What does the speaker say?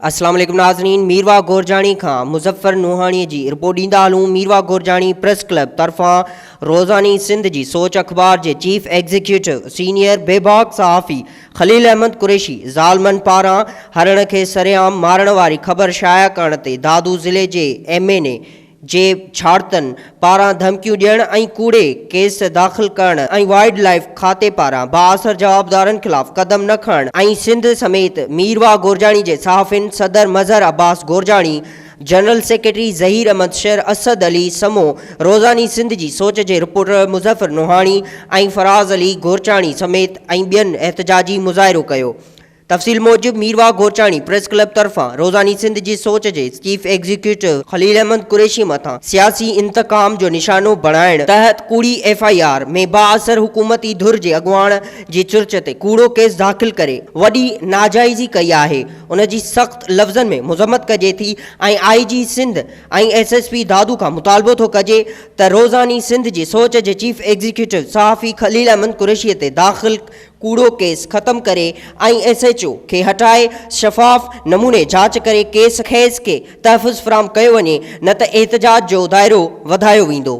اسلام عليڪم ناظرين ميرواھ گورجاڻي کان مظفر نوحاڻي جي رپورٽ ڏيندا هلون ميرواھ گورجاڻي پريس ڪلب طرفان روزاني سنڌ جي سوچ اخبار جي چيف ايگزيڪيوٽو سينيئر بيباڪ صحافي خليل احمد قريشي ظالمن پاران هرڻ کي سرعام مارڻ واري خبر شايع ڪرڻ تي دادو ضلعي جي ايم اين اي جي ڇاڙتن پاران ڌمڪيون ڏيڻ ۽ ڪوڙي ڪيس داخل ڪرڻ ۽ وائلڊ لائيف کاتي پاران بااثر جوابدارن خلاف قدم نه کڻڻ ۽ سنڌ سميت ميرواهه گورجاڻي جي صحافين صدر مظهر عباس گورجاڻي، جنرل سيڪريٽري ظهير احمد شر، اسد علي سمو، روزاني سنڌ جي سوچ جي رپورٽر مظفر نوحاڻي ۽ فراز علي گورچاڻي سميت ۽ ٻين احتجاجي مظاهرو ڪيو. تفصيل موجب ميرواهه گورچاڻي پريس ڪلب طرفان روزاني سنڌ جي سوچ جي چيف ايگزيڪيوٽو خليل احمد قريشي مٿان سياسي انتقام جو نشانو بڻائڻ تحت ڪوڙي ايف I R ۾ بااثر حڪومتي ڌر جي اڳواڻ جي چرچ تي ڪوڙو ڪيس داخل ڪري وڏي ناجائزي ڪئي آهي ان جي سخت لفظن ۾ مذمت ڪجي ٿي ۽ I G Sindh ۽ S S P Dadu کان مطالبو ٿو ڪجي ته روزاني سنڌ جي سوچ جي چيف ايگزيڪيوٽو صحافي خليل احمد قريشي تي داخل ڪوڙو ڪيس ختم ڪري ۽ ايس ايڇ او کي هٽائي شفاف نموني جاچ ڪري ڪيس خيز کي تحفظ فراهم ڪيو وڃي نه ته احتجاج جو دائرو وڌايو ويندو.